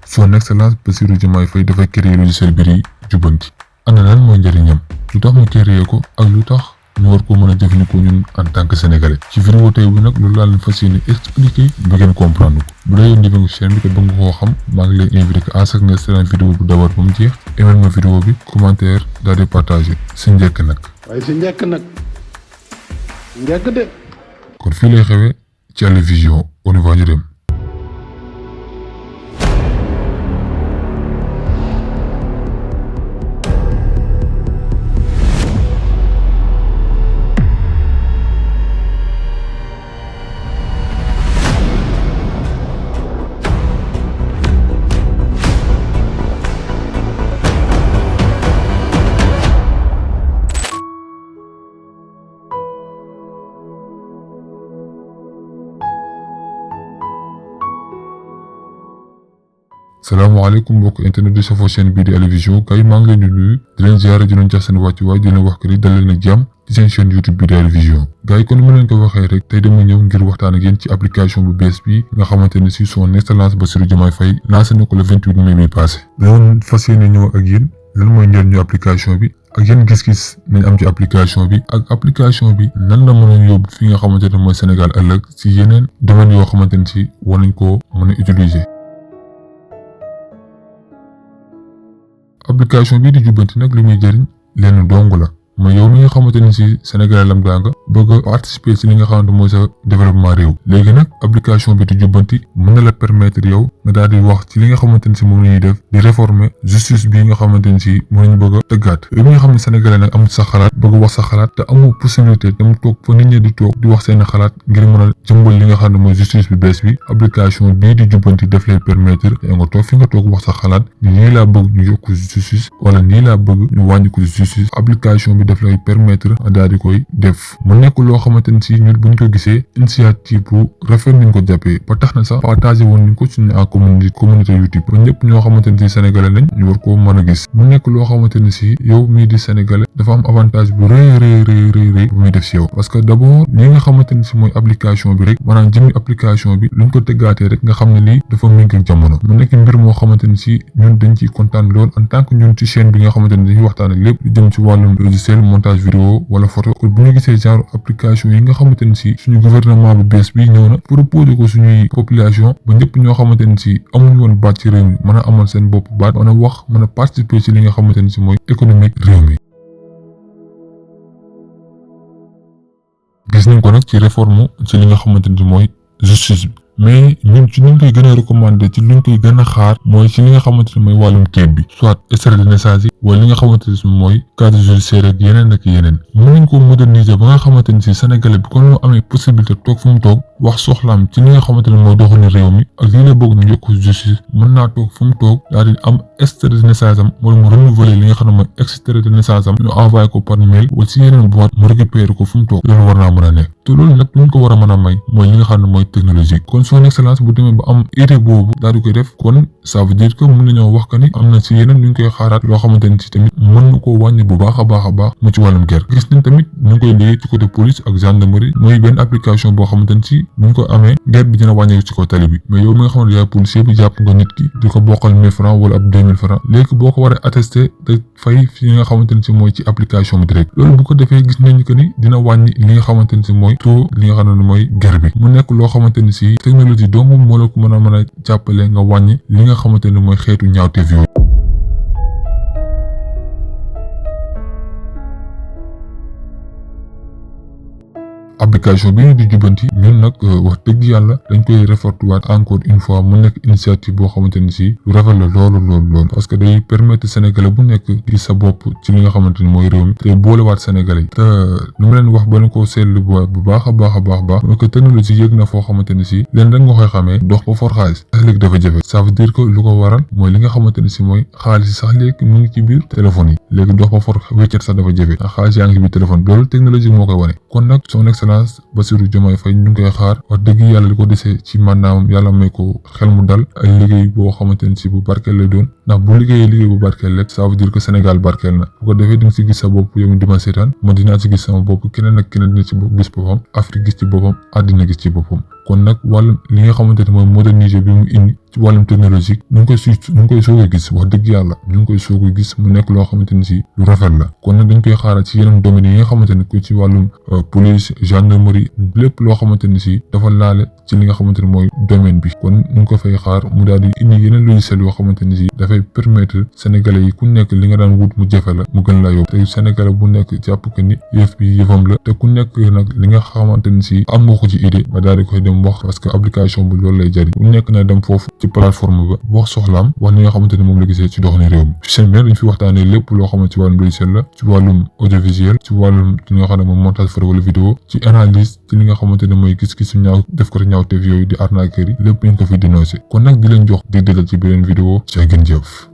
son excellence Bassirou Diomaye Faye dafa créer logiciel bi jubbanti ana lan mooy njëriñam lu tax mu créer ko ak lu tax ñu war ko mën a jëfandikoo ñun en tant que sénégalais ci vidéo tey bi nag loolu laa leen fas yéene expliquer ba ngeen comprendre ko bu dee yoon di nga chaîne bi te bëgg nga koo xam maa ngi lay invité que à chaque nga seetaan vidéo bu d'abord ba mu jeex aimé ma vidéo bi commentaire daal di partager si njëkk nag. waaye si njëkk nag njëkk de. kon fii lay xewee ci Allez Vision on y va ñu dem. salaamaaleykum mbokk internet di safoo chaîne bii di Allez Vision kay maa ngi leen di nuyu di leen ziare di leen jox seen wàccuwaay di leen wax que ni dal leen ak jàmm ci seen chaîne YouTube bii di Allez Vision gars yi kon mu leen ko waxee rek tey dama ñëw ngir waxtaan ak yéen ci application bu bees bi nga xamante ne si son excellence Bassirou Diomaye Faye lancé na ko le 28 mai bi passé dañoo fas yéene ñëw ak yéen lan mooy njëriñu application bi ak yéen gis-gis nañ am ci application bi ak application bi nan la mën a yóbbu fi nga xamante ne mooy Sénégal ëllëg si yeneen domaines yoo xamante ne si war nañ koo mën a utiliser. application bii di jubbanti nag li muy jëriñ lenn dong la mooy yow mi nga xamante ni si Sénégal lam daa nga bëgg a participer ci li nga xamante mooy sa développement réew léegi nag application bi di jubbanti mën na la permettre yow nga daal di wax ci li nga xamante ni si moom la ñuy def di réformer justice bi nga xamante ni si moom la ñu bëgg a tëggaat yow mi nga xam ne sénégalais nag am sa xalaat bëgg wax sa xalaat te amoo possibilité dem toog fa nit ñi di toog di wax seen xalaat ngir mën a jëmbal li nga xam ne mooy justice bi bees bi application bii di jubbanti daf lay permettre yow nga toog fi nga toog wax sa xalaat ni lii laa bëgg ñu yokk justice wala nii laa bëgg ñu wàññi ko justice application bi daf lay permettre daal di koy def mu nekk loo xamante ni si ñun buñ ko gisee initiative bu rafet nañ ko jàppee ba tax na sax partagé woon nañ ko suñu en communauté YouTube ba ñëpp ñoo xamante ni si sénégalais lañ ñu war koo mën a gis mu nekk loo xamante ni si yow mii di sénégalais dafa am avantage bu rëy bu muy def si yow parce que d'abord li nga xamante ni si mooy application bi rek maanaam jëmmi application bi luñ ko tëggaatee rek nga xam ne lii dafa méngoo jamono mu nekk mbir moo xamante ni si ñun dañ ciy kontaan lool en tant que ñun ci chaîne bi nga xamante ni dañuy waxtaan ak lépp jëm ci wàllum logiciel montage vidéo wala photo kon bu ñu gisee genre application yi nga xamante ni si suñu gouvernement bu bees bi ñëw na proposé ko suñuy population ba ñëpp ñoo xamante ni si amuñu woon baat ci réew mi mën a amal seen bopp baat mën a wax mën a participer ci li nga xamante ni si mooy économique réew mi. gis nañ ko nag ci réforme ci li nga xamante ni mooy justice bi mais ñun ci ñu koy gën a recommander ci luñ koy gën a xaar mooy ci li nga xamante ne mooy wàllum kayit bi soit extrait de naissance yi wala li nga xamante ne mooy casier judiciaire ak yeneen ak yeneen mën nañ ko moderniser ba nga xamante ni si sénégalais bi kon moo amee possibilité toog fu mu toog wax soxlaam ci li nga xamante ne mooy doxalin réew mi ak lii la bëgg ñu yokk justice mën naa toog fu mu toog daal di am extrait de naissance am wala mu renouveler li nga xam ne mooy extrait de naissance am ñu envoyé ko par mail wala si yeneen boîte mu récupérer ko fu mu toog loolu war naa mën a nekk te loolu nag luñ ko war a mën a may mooy li nga xam ne mooy technologie kon son excellence bu demee ba am idée boobu daal di koy def kon ça veut dire que mën nañoo wax que ni am na si yeneen ñu ngi koy xaaraat loo xamante ni si tamit mën na koo wàññi bu baax a baax mu ci wàllum guerre gis nañ tamit ñu ngi koy liggéey ci côté police ak gendarmerie mooy benn application boo xamante ni si bu ñu ko amee guerre bi dina wàññeeku ci kaw tali bi mais yow mi nga xamante yaay policier bi jàpp nga nit ki di ko bokkal 1000 francs wala ab 2000 francs léegi boo ko waree attesté te fay fi nga xamante ni si mooy ci application bi direct loolu bu ko defee gis nañu que ni dina wàññi li nga xamante ni si mooy taux li nga xam ne mooy guerre bi mu nekk loo xamante ni si technologie dong moo la ko mën a jàppale nga wàññi li nga xamante ne mooy xeetu ñaawteef yooyu. application bi di jubbanti ñun nag wax dëgg yàlla dañ koy réfortuwaat encore une fois mu nekk initiative boo xamante ni si lu rafet la loolu parce que day permettre sénégalais bu nekk gis sa bopp ci li nga xamante ni mooy réew mi te boolewaat sénégalais yi te nu ma leen wax ba leen ko seetlu bu baax a baax mooy que technologie yëg na foo xamante ni si leen rek nga koy xamee dox ba for xaalis sax léegi dafa jafe ça veut dire que lu ko waral mooy li nga xamante ni si mooy xaalis sax léegi mu ngi ci biir téléphone yi léegi dox ba for wéccet sax dafa jafe ndax xaalis yaa ngi ci biir téléphone loolu technologie moo koy wane kon nag son excellence Bassirou Diomaye Faye ñu ngi koy xaar wax dëgg yàlla li ko desee ci mandaamam yàlla may ko xel mu dal ay liggéey boo xamante ni si bu barkeel lay doon ndax bu liggéeyee liggéey bu barkeel rek ça veut dire que Sénégal barkeel na bu ko defee di nga si gis sa bopp yow di ma seetaan man dinaa si gis sama bopp keneen ak keneen dina ci gis boppam Afrique gis ci boppam àddina gis ci boppam kon nag wàllum li nga xamante ne mooy moderniser bi mu indi ci wàllum technologique ñu ngi koy soog a gis wax dëgg yàlla ñu ngi koy soog a gis mu nekk loo xamante ni si lu rafet la kon nag dañ koy xaaral ci yeneen domaines yi nga xamante ne ko ci wàllum police gendarmerie lépp loo xamante ni si dafa laale ci li nga xamante ne mooy domaine bi kon ñu ngi ko fay xaar mu daal di indi yeneen logiciel yoo xamante ni si dafay permettre sénégalais yi ku nekk li nga daan wut mu jafe la mu gën la yóbbu te sénégalais bu nekk jàpp que ni yëf bi yëfam la te ku nekk nag li nga xamante ni si am nga ko ci idée ba daal di koy dem wax parce que application bi loolu lay jariñ ku nekk na dem foofu ci plateforme ba wax soxlaam wax ni nga xamante ne moom la gisee ci doxalin réew mi seen bi dañ fi waxtaanee lépp loo xamante ci wàllum logiciel la ci wàllum audiovisuel ci wàllum li nga xam ne moom montage photo wala vidéo ci analyse ci li nga xamante ne mooy gis-gisu ñaaw def ko ñaawteef yooyu di arnaqueur yi lépp ñu ko fi dénoncé kon nag di leen jox di dëggal ci beneen vidéo ci gën jëf